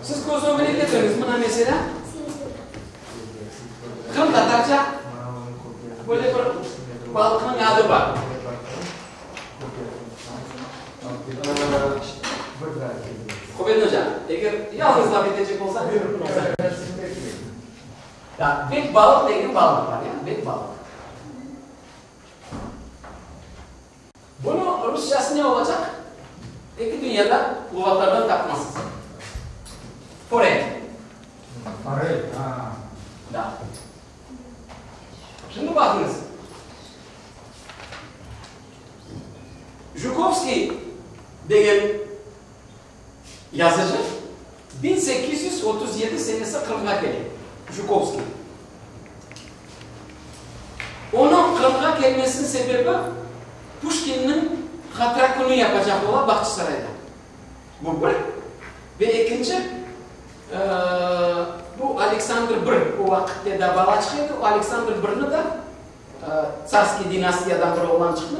Siz köz ögüne ketiriñiz, mına meselâ, qırımtatarca böyle bir balıqnıñ adı bar. Qubedin oca, eger yalıñız laf etecek olsañ, bek balıq degen balıq bar, ya, bek balıq. Bunı rusçası ne olacaq? Eki dünyada luğatlardan tapmazsız. Forel. Forel, ha. Da. Şimdi baqıñız. Jukovskiy degen yazıcı 1837 senesi Qırımğa kele. Jukovskiy. Onıñ Qırımğa kelmesiniñ sebebi, Puşkinniñ hatıra künü yapacaq ola Bağçasarayda. Bu bir. Ve ekinci, bu Aleksandr I, o vaqıtte daa balaçıq edi, o Aleksandr I-ni da, tsarskiy dinastiyadan bir oğlançıqnı,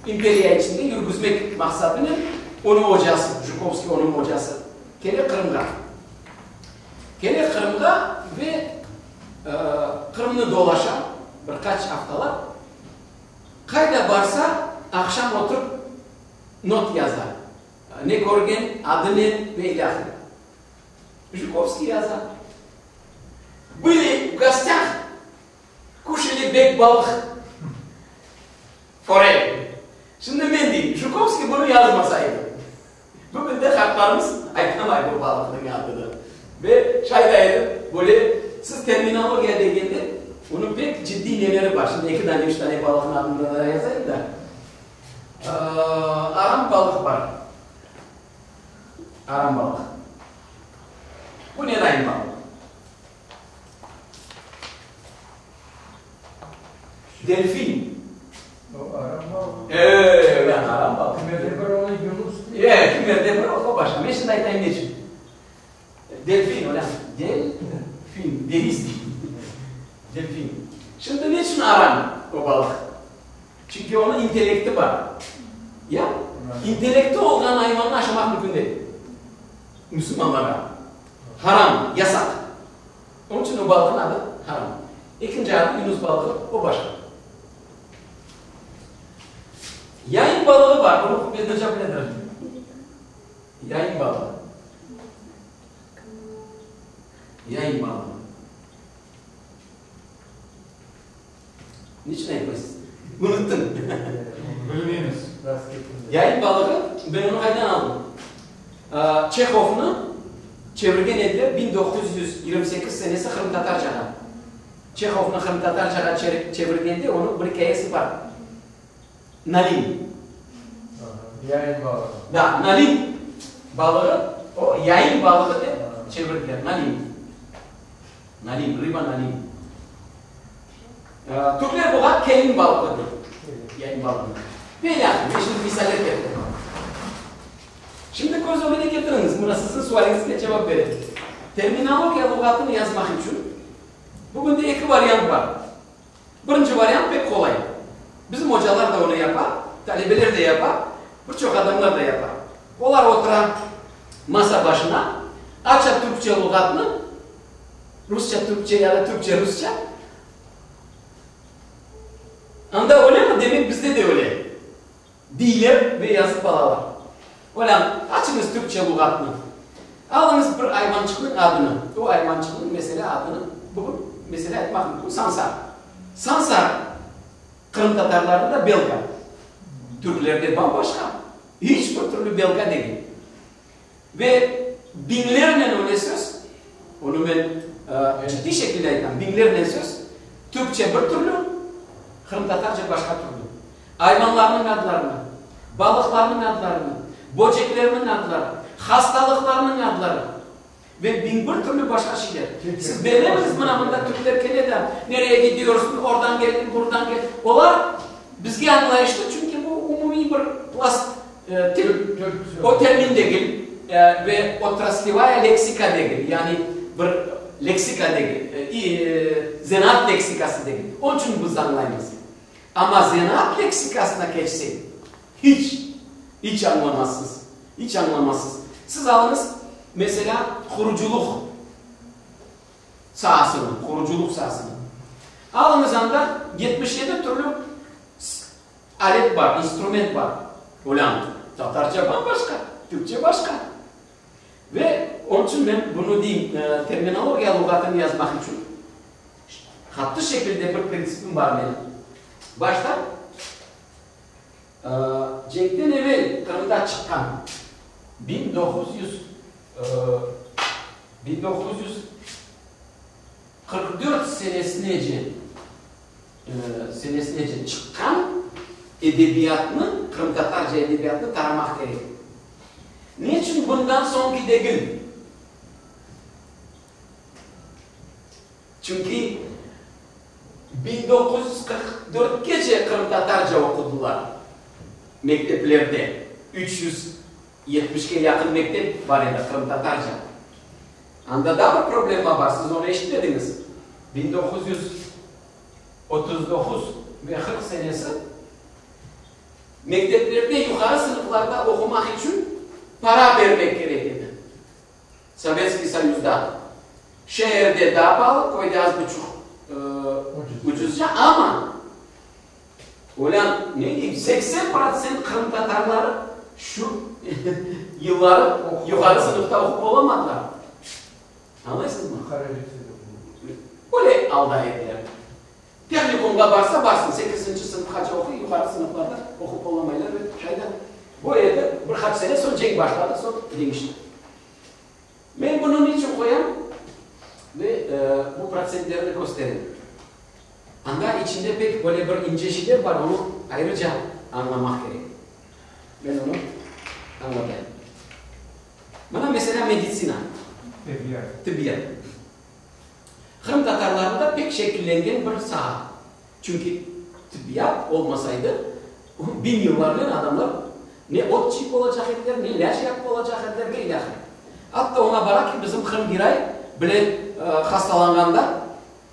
imperiya içinde yürgüzmek maqsadınen onıñ ocası, Jukovskiy onıñ ocası, kele Qırımğa. Kele Qırımğa ve Qırımnı dolaşa bir qaç aftalap. Qayda barsa, aqşam oturıp not yaza. Ne körgen, adı ne ve ilâhre. Jukovskiy yaza. Bıli v gostâh, kuşali bek balıq, forel. Şimdi men deyim, Jukovskiy bunı yazmasa edi, bugün de qartlarımız aytamay bu balıqnıñ adını. Ve şay da etip, böyle, siz terminologiya degende, onıñ pek ciddiy neleri bar. Şimdi eki dane, üç dane balıqnıñ adını da yazayım da. Aram balıq bar. Aram balıq. Bu ne dayın balıq? Delfin. O aram balıq. Eee, yani aram balıq. Kimerde bir onı yunus dey. Eee, kimerde bir o başqa. Men şimdi aytayım neçün. Delfin, öyle. Delfin, deñiz dey. Delfin. Şimdi neçün aram o balıq? Çünki onıñ intellekti bar. Ya? İntellekti olğan ayvannı aşamaq mümkün degil. Müslümanlarğa. Haram, yasaq. Onıñ içün o balıqnıñ adı haram. Ekinci adı yunus balığı, o başqa. Yayın balığı bar, bunı Qubet oca biledir. Yayın balığı. Yayın balığı. Niçün aytmaysız? Unuttım. Bilmeymiz. Yayın balığı, ben onı qaydan aldım? Çehovnı çevirgen ediler 1928 senesi qırımtatarcağa. Çehovnı qırımtatarcağa çevirgende onıñ bir ikâyesi bar. Nalim. Yayın balığı. Da, nalim balığı, o yayın balığı dep çevirdiler, nalim. Nalim, rıba nalim. Türkler buğa kelin balığı dey, yayın balığına. Ve ilâhre, men şimdi misaller ketirem. Şimdi köz ögüne ketiriñiz, mına siziñ sualiñizge cevap berem. Terminologiya luğatını yazmaq içün bugünde eki variant bar. Birinci variant pek qolay. Bizim ocalar da onı yapa, talebeler de yapa, bir çoq adamlar da yapa. Olar otura masa başına, aça türkçe luğatnı, rusça-türkçe ya da türkçe-rusça. Anda öylemi, demek bizde de öyle, deyler ve yazıp alalar. Olân, açıñız türkçe luğatnı, alıñız bir ayvançıqnıñ adını, o ayvançıqnıñ, meselâ, adını, bugün, meselâ, aytmaq mümkün, sansar. Sansar qırımtatarlarda belka, türklerde bam-başqa, iç bir türlü belka degil. Ve biñlernen öyle söz, onı men ciddiy şekilde aytam, biñlernen söz, türkçe bir türlü, qırımtatarca başqa türlü. Ayvanlarnıñ adlarını, balıqlarnıñ adlarını, böceklerniñ adları, hastalıqlarnıñ adları ve 1001 türlü başqa şeyler. Siz belemiñiz, mına mında türkler kele de, nereye gidiyorsun, oradan keldim, buradan keldim. Olar bizge añlayışlı, çünki bu umumiy bir plast Til, o termin degil ve otraslevaya leksika degil, yani bir leksika degil, zenaat leksikası degil. Onıñ içün biz añlaymız. Amma zenaat leksikasına keçsek, hiç. İç añlamazsız. İç añlamazsız. Siz alıñız, meselâ, qurucılıq saasını, qurucılıq saasını. Alıñız anda 77 türlü alet bar, instrument bar. Olân, tatarca bam-başqa, türkçe başqa. Ve onıñ içün men bunı deyim, terminologiya luğatını yazmaq içün qattı şekilde bir printsipim bar menim. Başta cenkten evel Qırımda çıqqan 1900, 1944 senesinece senesinece çıqqan edebiyatnı, qırımtatarca edebiyatnı taramaq kerek. Neçün bundan soñki degil? Çünki 1944-kece qırımtatarca oqudılar mekteplerde, 370-ke yaqın mektep bar edi qırımtatarca. Anda daa bir problema bar, siz onı eşitmediñiz, 1939 ve 40 senesi mekteplerde yuqarı sınıflarda oqumaq içün para bermek kerek edi. Sovetskiy Soyuzda şeerde daa paalı, köyde az buçuq ucuzca, amma olân, ne deyim, 80 protsent qırımtatarları şu yılları yuqarı sınıfta oqup olamadılar. Añlaysızmı? Öyle alda ediler. Tehnikumğa barsa, barsın, sekizinci sınıfqace oquy, yuqarı sınıflarda oqup olamaylar ve şayda bu edi. Bir qaç sene soñ cenk başladı, soñ deñişti. Men bunı niçün qoyam ve bu protsentlerni kösterem? Anda içinde pek böyle bir ince şeyler bar, onı ayrıca añlamaq kerek. Men onı añlatayım. Mına, meselâ, meditsina. Tibbiyat. Tibbiyat. Qırımtatarlarında pek şekillengen bir saa. Çünki tibbiyat olmasaydı, biñ yıllarnen adamlar ne ot çiyip olacaq ediler, ne ilâc yapıp olacaq ediler ve ilâhre. Atta oña bara ki, bizim Qırım Giray bile hastalanğanda,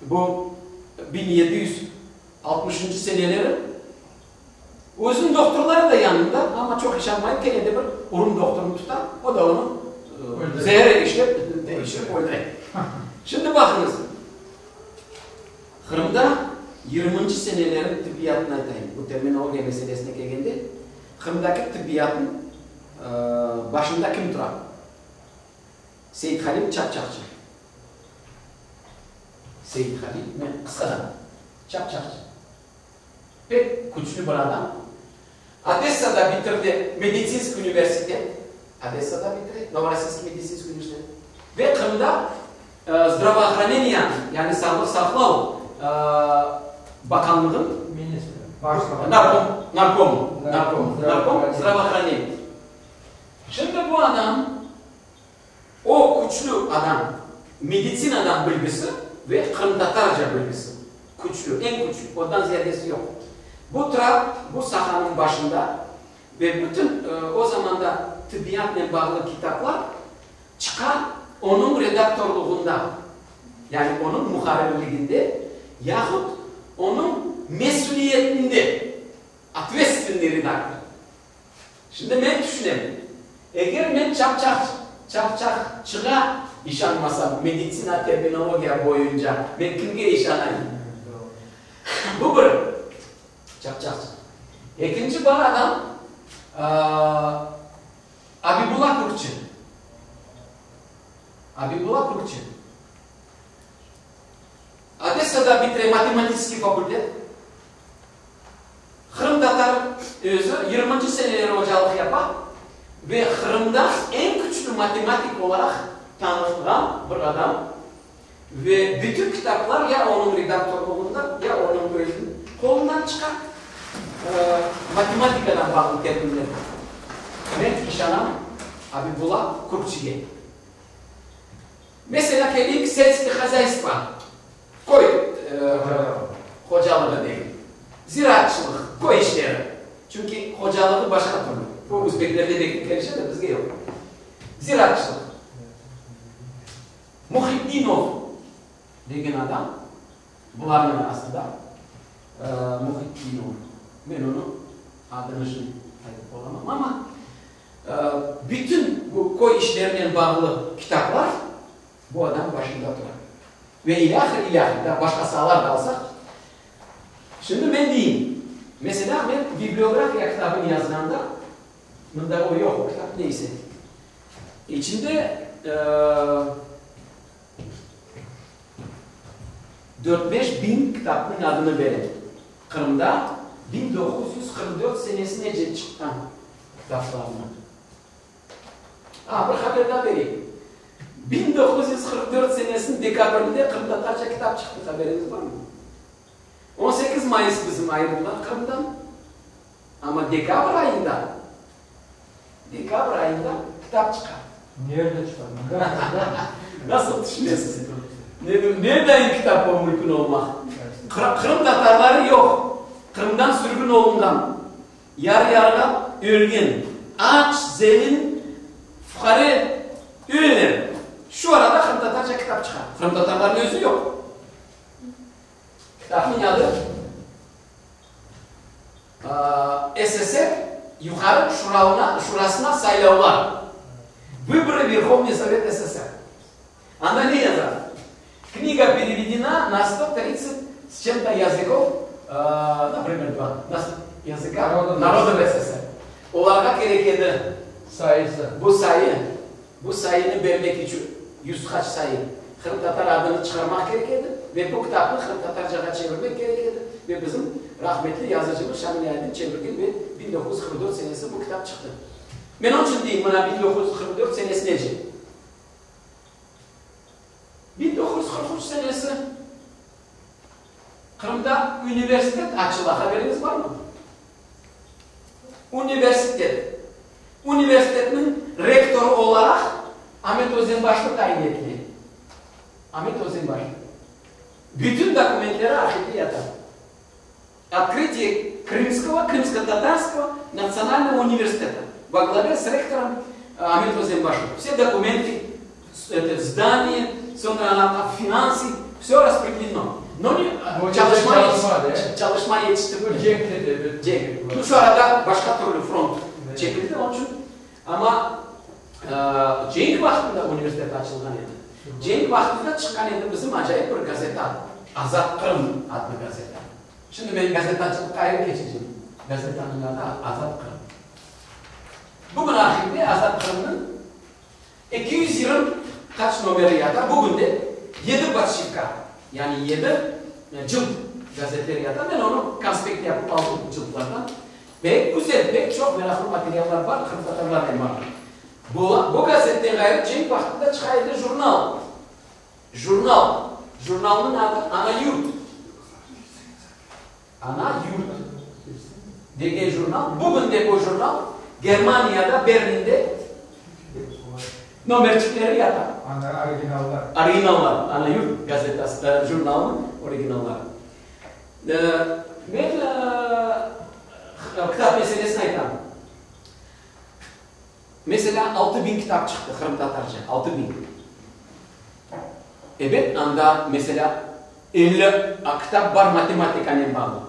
bu 1760-ıncı seneleri, özüniñ dohturları da yanında, amma çoq işanmayıp, kene de bir urum dohturını tuta, o da onı zeer işlep, içirip öldüre. Şimdi baqıñız. Qırımda yirminci senelerin tibbiyatını aytayım, bu terminologiya meselesine kelgende, Qırımdaki tibbiyatnıñ başında kim tura? Seyithalil Çapçaqçı. Seyithalil, men qısqadan, Çapçaqçı. Pek küçlü bir adam. Odessada bitirdi meditsinskiy universitet, Odessada bitire, Novorossiyskiy meditsinskiy universitet, ve Qırımda zdravoohraneniya, yani sağlıq saqlav baqanlığın Ministri, başlığı. Narkom, narkomı, narkom, narkom zdravoohraneniya. Şimdi bu adam, o küçlü adam, meditsinadan bilgisi ve qırımtatarca bilgisi küçlü, eñ küçlü, ondan ziyadesi yoq. Bu tura bu sahanıñ başında ve bütün o zamanda tibbiyatnen bağlı kitaplar çıqa onıñ redaktorlığında, yani onıñ muharrirliginde yahut onıñ mesüliyetinde, otvetstvennıy redaktor. Şimdi men tüşünem, eger men çapçaq, çapçaqçığa işanmasam, meditsina terminologiya boyunca, men kimge işanayım? Bu bir, çapçaqçı. Ekinci bar adam, Abibulla Kürkçi. Abibulla Kürkçi. Odessada bitire matematiçeskiy fakultet. Qırımtatar özü yirminci seneleri ocalıq yapa ve Qırımda eñ küçlü matematik olaraq tanılğan bir adam ve bütün kitaplar ya onıñ redaktorlığında, ya onıñ özüniñ qolundan çıqa, matematikadan bağlı terminler. Men işanam Abibulla Kürkçige. Meselâ, keleyik selskiy hozyaystvo, köy hocalığı deyik, ziraatçılıq, köy işleri. Çünki hocalığı başqa türlü. Bu özbeklerde belki kelişe de, bizge yoq. Ziraatçılıq. Muhitdinov degen adam, bularnıñ arasında Muhitdinov, men onıñ adını şimdi aytıp olamam, amma. Bütün bu köy işlerinen bağlı kitaplar bu adam başında tura. Ve ilâhre, ilâhre, daa başqa saalar da alsaq. Şimdi men deyim, meselâ, men bibliografiya kitabını yazğanda, mında o yoq, o kitap, neyse, içinde dört-beş biñ kitapnıñ adını berem. Qırımda 1944 senesinece çıqqan kitaplarnı. A, bir haber daa bereyim. 1944 senesiniñ dekabrinde qırımtatarca kitap çıqtı, haberiñiz barmı? 18 mayıs bizim ayırdılar Qırımdan, amma dekabr ayında, dekabr ayında kitap çıqa. Nerede çıqa? Mında, mında. Nasıl tüşünesiz? Neredayın kitap o mümkün olmaq? Qırım tatarları yoq. Qırımdan sürgün olunğan. Yarı-yarığa ölgen, aç, zelil, fuqare öyle. Şu arada qırımtatarca kitap çıqa. Qırımtatarlarnıñ özü yoq. Kitapnıñ adı SSR Yuqarı Şurasına saylavlar, Vıborı Verhovnıy Sovet SSR. Anda ne yaza? Kniga perevedena na 130 s чем-то yazıkov, naprimer, dva, na yazıka narodov SSR. Olarğa kerek edi. Sayısı. Bu sayı, bu sayını bermek içün, yüz qaç sayı, qırımtatar adını çıqarmaq kerek edi ve bu kitapnı qırımtatarcağa çevirmek kerek edi ve bizim rahmetli yazıcımız Şamil Aydın çevirgen ve 1944 senesi bu kitap çıqtı. Men onıñ içün deyim, mına 1944 senesinece. 1943 senesi Qırımda universitet açıla, haberiñiz barmı? Universitet. Universitetniñ rektorı olaraq Amet Özenbaşlı tayin etile. Amet Özenbaşlı. Bütün dokumentleri arhivde yata. Otkrıtiye Krımskogo, Krımsko-tatarskogo natsionalnogo universiteta vo glave s rektorom Amet Özenbaşlı. Vse dokumentı, zdaniye, soñra finansı, vse raspredeleno. No ne, çalışma, çalışma yetiştirmedi. Cenk de, Cenk. Şu arada başqa türlü front çekildi, onıñ içün. Amma cenk vaqtında universitet açılğan edi. Cenk vaqtında çıqqan edi bizim acayip bir gazeta, Azat Qırım adlı gazeta. Şimdi men gazetacılıqqa ayrı keçecem. Gazetanıñ adı Azat Qırım. Bugün arhivde Azat Qırımnıñ 220 qaç nomeri yata, bugün de yedi podşivka, yani yedi cılt gazetler yata. Men onı konspekt yapıp aldım cıltlardan. Pek güzel, pek çoq meraqlı materiallar bar qırımtatarlarnen bağlı. Bu, bu gazetten ğayrı cenk vaqtında çıqa edi jurnal. Jurnal. Jurnalnıñ adı Ana Yurt. Ana Yurt degen jurnal. Bugün de bu jurnal Germaniyada, Berlinde nomerçikleri yata. Ana, originallar. Originallar. Ana Yurt gazetası, jurnalınıñ originalları. Men kitap meselesini aytam. Meselâ, 6000 kitap çıqtı qırımtatarca, 6000. Ebet, anda, meselâ, 50 kitap bar matematikanen bağlı.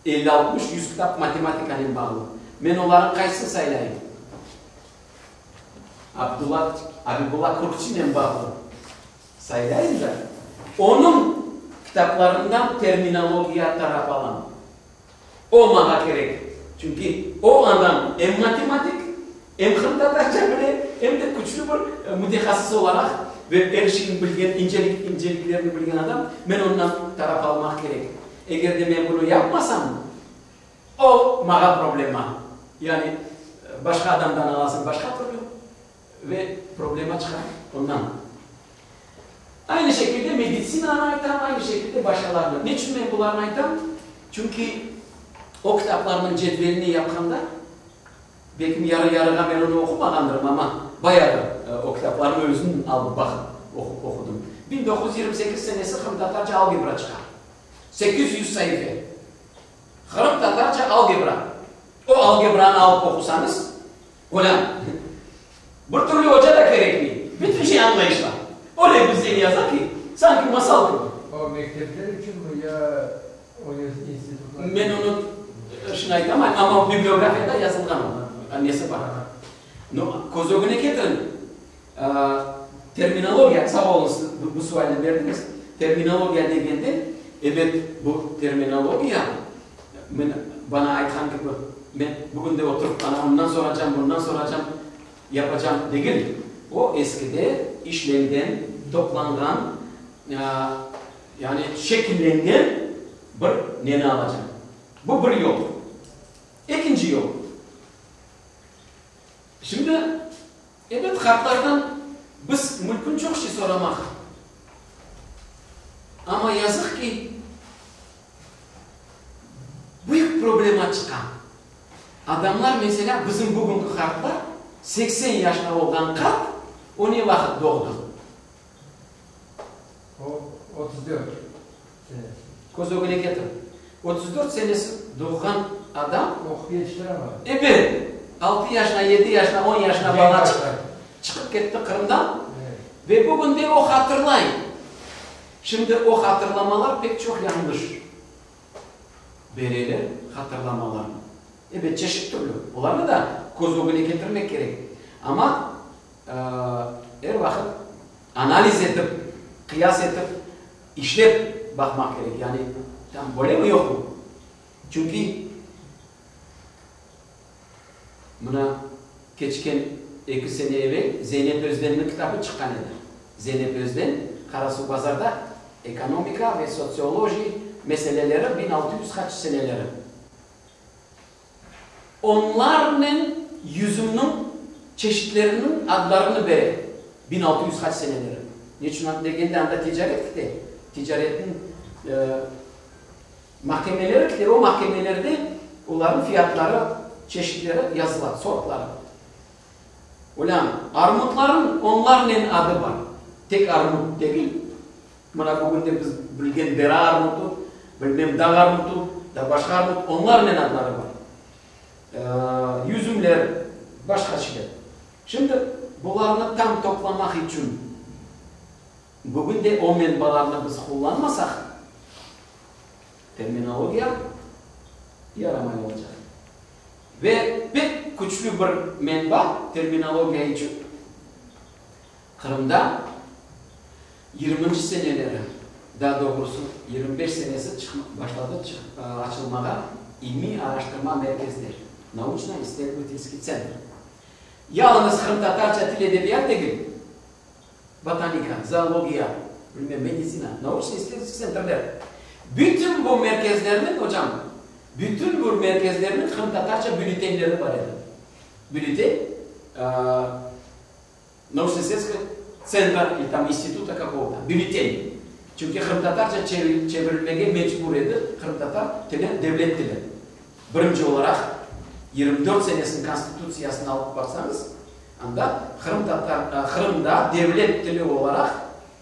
Elli, 60, yüz kitap matematikanen bağlı. Men olarnıñ qaysını saylayım? Abdulla, Abibulla Kürkçinen bağlı saylayım da, onıñ kitaplarından terminologiya tarap alam. O maña kerek, çünki o adam em matematik, em qırımtatarca bile, em de küçlü bir mütehassıs olaraq ve er şeyni bilgen, incelik, inceliklerni bilgen adam, men ondan taraf almaq kerek. Eger de men bunı yapmasam, o maña problema. Yani başqa adamdan alasıñ başqa türlü ve problema çıqa ondan. Aynı şekilde meditsinanı aytam, aynı şekilde başqalarnı. Neçün men bularnı aytam? Çünki o kitaplarnıñ cedvelini yapqanda, belkim yarı-yarığa men onı oqumağandırım, amma bayağı o kitaplarnı özüm alıp baqıp oqudım. 1928 senesi qırımtatarca algebra çıqa. 800 saife. Qırımtatarca algebra. O algebranı alıp oqusañız, Olân, bir türlü oca da kerekmey, bütün şey añlayışla. Öyle güzel yaza ki, sanki masal kibi. O mektepler içünmi ya institutlar? Men onı şunı aytamayım, amma bibliografiyada yazılğan o, nesi bar. No, köz ögüne ketiriñ, terminologiya, sağ oluñız, bu sualni berdiñiz, terminologiya degende, ebet, bu terminologiya, men, bana aytqan kibi, men bugün de oturıp, ana, ondan soracam, bundan soracam, yapacam degil. O, eskide işlengen, toplanğan, yani şekillengen bir neni alacam. Bu bir yol. Ekinci yol. Şimdi, ebet, qartlardan biz mülkün çoq şey soramaq. Amma yazıq ki, büyük problema çıqa. Adamlar, meselâ, bizim bugünki qartlar, 80 yaşına olğan qart, o ne vaqıt doğdı? O, 34 senesi. Köz ögüne ketir. 34 senesi doğğan adam. Oqup yetiştiremedi. Ebet, altı yaşına, yedi yaşına, on yaşına bala çıqıp ketti Qırımdan. Ve bugün de o hatırlay. Şimdi o hatırlamalar pek çoq yañlış bereler, hatırlamalarnı. Ebet, çeşit türlü. Olarnı da köz ögüne ketirmek kerek. Amma er vaqıt analiz etip, qıyas etip, işlep baqmaq kerek. Yani, tam böylemi, yoqmı? Çünki mına keçken eki sene evel Zeynep Özdenniñ kitabı çıqqan edi. Zeynep Özden Qarasuvbazarda ekonomika ve sotsioloji meseleleri 1600 qaç seneleri. Onlarnen yüzümniñ çeşitleriniñ adlarını bere, 1600 qaç seneleri. Neçün degende, anda ticaret kite, ticaretniñ mahkemeleri kite, o mahkemelerde olarnıñ fiyatları, çeşitleri yazıla, sortları. Olân, armutlarnıñ onlarnen adı bar. Tek armut degil, mına bugün de biz bilgen dera armutu, bilmem dağ armutu, da başqa armut, onlarnen adları bar. Yüzümler, başqa şeyler. Şimdi bularnı tam toplamaq içün bugün de o menbalarnı biz qullanmasaq, terminologiya yaramay olacaq. Ve pek küçlü bir menba terminologiya içün Qırımda yirminci seneleri, daa doğrusı 25 senesi başladı açılmağa ilmiy araştırma merkezler, nauçno-issledovatelskiy tsentr. Yalıñız qırımtatarca til-edebiyat degil, botanika, zoologiya, bilmem, meditsina, nauçno-issledovatelskiy tsentrler. Bütün bu merkezlerniñ, ocam, bütün bu merkezlerniñ qırımtatarca bülletenleri bar edi. Bülleten, nauçno-issledovatelskiy tsentra ili tam instituta kakogo-to, bülleten. Çünki qırımtatarca çevirilmege mecbur edi, qırımtatar tili devlet tili. Birinci olaraq, 24 senesiniñ Konstitutsiyasını alıp baqsañız, anda qırımtatar, Qırımda devlet tili olaraq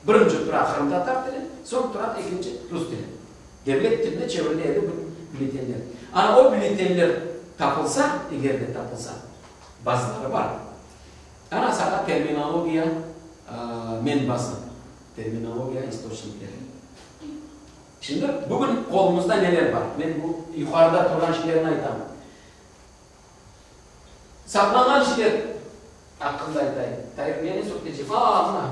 birinci tura qırımtatar tili, soñ tura ekinci rus tili. Devlet tiline çevirile edi bu bülletenler. Ana o bülletenler tapılsa, eger de tapılsa, bazıları bar, ana sağa terminologiya menbası, terminologiya istoçnikleri. Şimdi bugün qolumızda neler bar? Men bu yuqarıda turğan şeylerni aytam. Saqlanğan şeyler aqqında aytayım. Tayr neni söktecek? A, mına.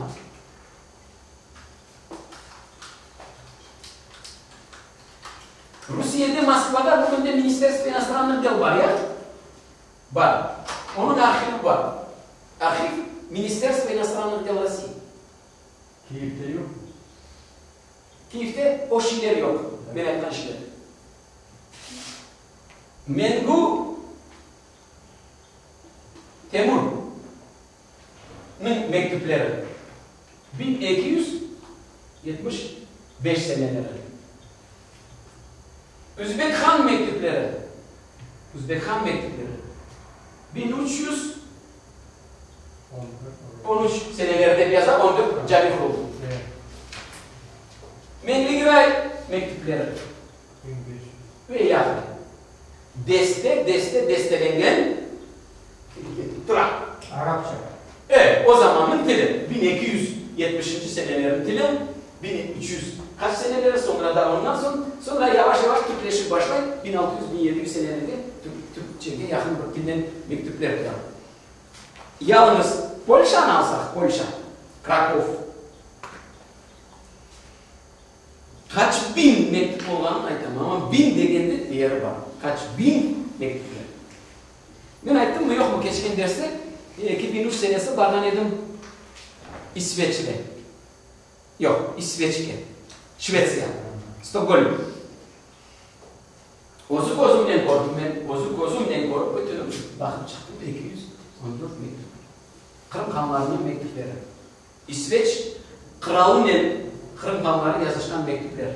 Rusiyede, Moskvada bugün de Ministerstvo inostrannıh del bar, ya? Bar. Onıñ arhivi bar. Arhiv Ministerstvo inostrannıh del Rossii. Kiyevde yoqmı? Kiyevde o şeyler yoq, men aytqan şeyler. Mengu Temurnıñ mektüpleri, 1275 seneleri. Üzbek han mektüpleri, Üzbek han mektüpleri, 1313 seneleri dep yaza, 14 cami quruldı. Meñli Giray mektüpleri ve ilâhre. Deste, deste, destelengen tura. Arapça. E, o zamannıñ tili, 1270-nci senelerniñ tili, 1300 qaç seneleri, soñra da ondan soñ, soñra yavaş-yavaş türkleşip başlay, 1600, 1700 senelerde türkçege yaqın bir tilnen mektüpler tura. Yalıñız Polşanı alsaq, Polşa, Krakov, qaç biñ mektüp olğanını aytamam, amma biñ degende değeri bar, qaç biñ mektüpler. Men ayttımmı, yoqmı, keçken derste, 2003 senesi barğan edim İsveçre, yoq, İsveçke, Şvetsiya, Stokgolm. Özü közümnen kördim men, özü közümnen körip, bütüni baqıp çıqtım, 214 mektüp. Qırım hanlarınıñ mektüpleri. İsveç qıralınen Qırım hanları yazışqan mektüpler.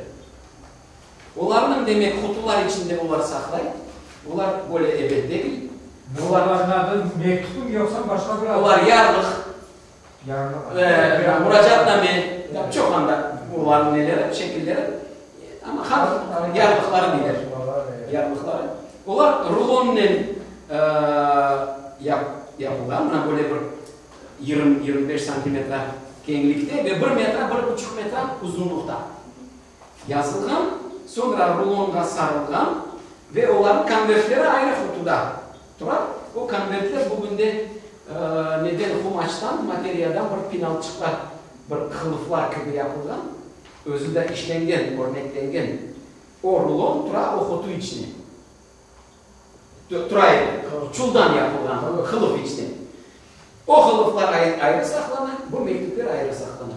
Olarnıñ, demek, qutular içinde olar saqlay, olar böyle ebet degil. Olarnıñ adı mektüpmi yoqsa başqa bir adı? Olar yarlıq, Yarlıq. Muracaatname, çoq anda olarnıñ neleri, şekilleri, amma halq yarlıqları deyler. Yarlıqları. Olar rulonnen yapılğan, mına böyle bir yirmi, 25 santimetra keñlikte ve bir metra, bir buçuq metra uzunluqta yazılğan, soñra rulonğa sarılğan ve olarnıñ konvertleri ayrı qutuda tura. O konvertler bugünde neden qumaçtan, materiyadan bir pinalçıqlar, bir qılıflar kibi yapılğan, özü de işlengen, örneklengen o rulon tura o qutu içine. Tura edi, çuldan yapılğan qılıf içine. O qılıflar ayrı saqlana, bu mektüpler ayrı saqlana.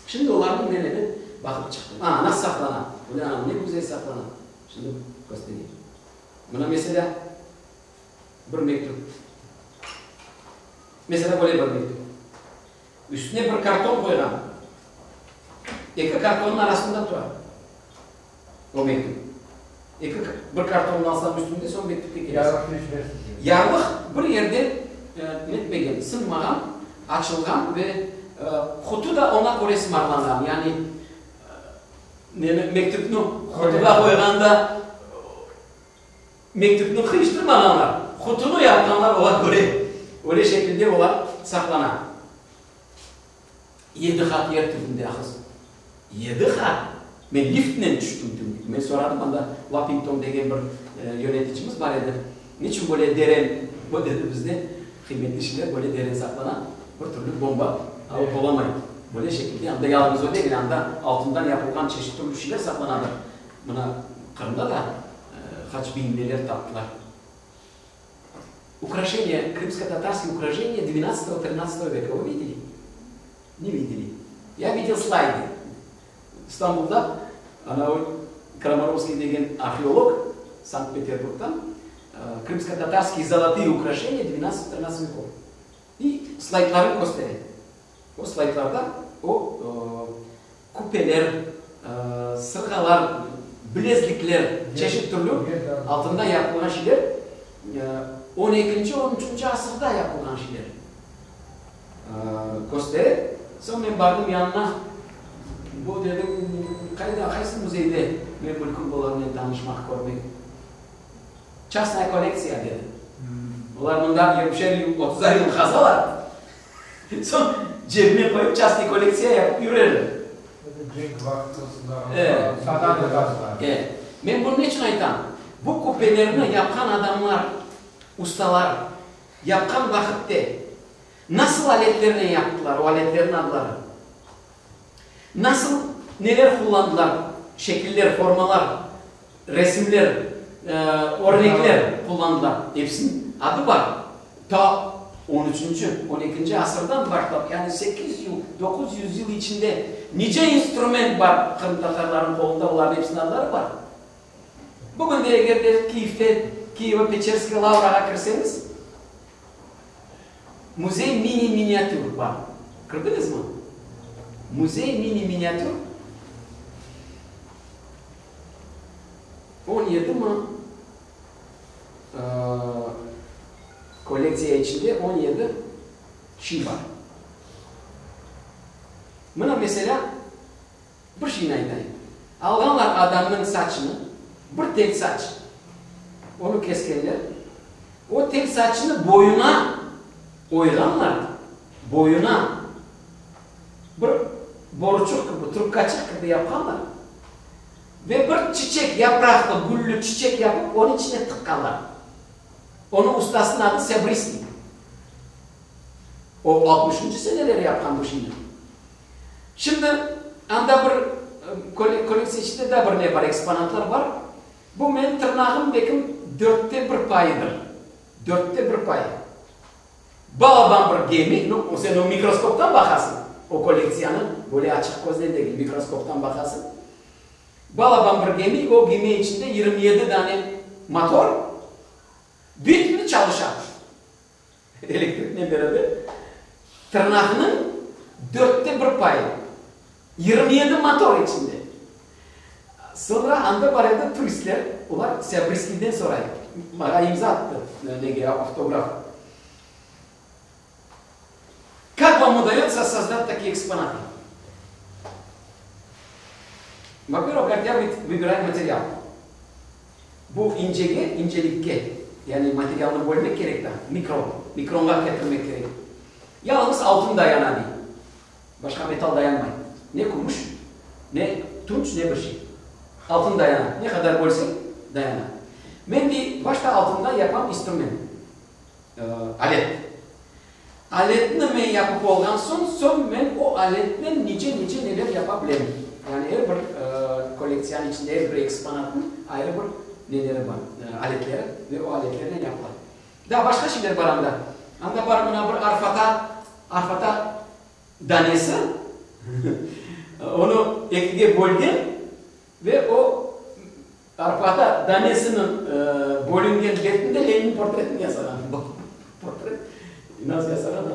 Şimdi olarnı men endi baqıp çıqtım. A, nasıl saqlana? Ulâ, ne güzel saqlana. Şimdi köstereyim. Mına, meselâ, bir mektüp. Meselâ, böyle bir mektüp. Üstüne bir karton qoyğan. Eki kartonnıñ arasında tura o mektüp. Eki, bir kartonnı alsañ üstünde, soñ mektüpke kelesiñ. Yarlıq tüşmez. Yarlıq bir yerde netmegen, sınmağan, açılğan ve qutu da oña köre sımarlanğan. Yani, neni, mektüpni qutuğa qoyğanda, Mektüpni qıyıştırmağanlar, qutunı yapqanlar ola köre, öyle şekilde olar saqlana. Yedi qat yer tübünde ahız. Yedi qat! Men liftnen tüştüm tübüne. Men soradım, anda Lapington degen bir yöneticimiz bar edi, niçün böyle deren, o dedi, bizde qıymetli şeyler böyle deren saqlana, bir türlü bomba alıp olamay. Böyle şekilde, anda yalıñız o degil, anda altından yapılğan çeşit türlü şeyler saqlanadır. Mına Qırımda da qaç biñ neler taptılar. Ukraşeniya, krımskotatarskiy ukraşeniya dvenadtsatogo, trinadtsatogo veka vı videli? Ne videli? Ya videl slaydı. İstanbulda ana o Kramarovskiy degen arheolog Sankt-Peterburgdan krımskotatarskiy zolotıye ukraşeniya dvenadtsatogo, trinadtsatogo vekov. İ slaydlarını köstere. O slaydlarda o küpeler, sırğalar, bilezlikler, çeşit türlü altında yapılğan şeyler, on ekinci, on üçünci asırda yapılğan şeyler köstere. Soñ men bardım yanına, bu, dedim, qayda, qaysı müzeyde men mülküm olarnen tanışmaq, körmek? Çastnaya kollektsiya, dedi. Olar mında yirmişer yıl, otuzar yıl qazalar. Soñ cebine qoyıp çastnıy kollektsiya yapıp yürerim. Cenk vaqtında satadı. E, men bunı neçün aytam? Bu küpelerni yapqan adamlar, ustalar, yapqan vaqıtte nasıl aletlernen yaptılar, o aletlerniñ adları, nasıl neler qullandılar, şekiller, formalar, Resimler, örnekler qullandılar. Episiniñ adı bar. Ta on üçünci, on ekinci asırdan başlap, yani sekiz yıl, 900 yıl içinde nice instrument bar qırımtatarlarnıñ qolunda, olarnıñ episiniñ adları bar. Bugün de eger de Kiyevde Kiyevo-Peçerskiy lavrağa kirseñiz, Müzey mini-miniatür bar. Kirdiñizmi? Müzey mini-miniatür 17 mi kollektsiya içinde 17 şey bar. Mına, meselâ, Bir şeyni aytayım. Alğanlar adamnıñ saçını, bir tel saç, onı keskenler, o tel saçını boyuna oyğanlar, boyuna bir boruçıq kibi, trubkaçıq kibi yapqanlar ve bir çiçek, yapraqlı, güllü çiçek yapıp, onıñ içine tıqqanlar. Onıñ ustasınıñ adı Sebristnik. O altmışıncı seneleri yapqan bu şeyni. Şimdi anda bir kollektsiya içinde daa bir ne bar, eksponatlar bar. Bu menim tırnağım bekim dörtte bir payıdır. Dörtte bir payı. Balaban bir gemi, nu, sen o mikroskoptan baqasıñ, o kollektsiyanı böyle açıq köznen degil, mikroskoptan baqasıñ. Balaban bir gemi, o gemi içinde 27 dane motor, bütüni çalışa. Elektriknen beraber tırnaqnıñ dörtte bir payı, 27 motor içinde. Soñra anda bar edi turistler, olar Sebriskiyden soray, maña imza attı, nege, avtograf. Kak vam udayotsa sozdat takie eksponatı? Vo-pervıh, govorit, ya vıbirayım material. Bu incege, incelikke, yani materialnı bölmek kerek da, mikron, mikronğa ketirmek kerek. Yalıñız altın dayana, dey. Başqa metal dayanmay. Ne kümüş, ne tunç, ne bir şey. Altın dayana. Ne qadar bölseñ, dayana. Men, dey, başta altından yapam instrument, alet. Aletni men yapıp olğan soñ, soñ men o aletnen nice-nice neler yapa bilem. Yani er bir kollektsiyanıñ içinde er bir eksponatnıñ ayrı bir neleri bar, aletleri ve o aletlernen yapıla. Daa başqa şeyler bar anda. Anda bar mına bir arfata, arfata danesi, onı ekige bölgen ve o Arfata danesiniñ bölüngen betinde Lenin portretini yasağan. Portret nasıl yasağan?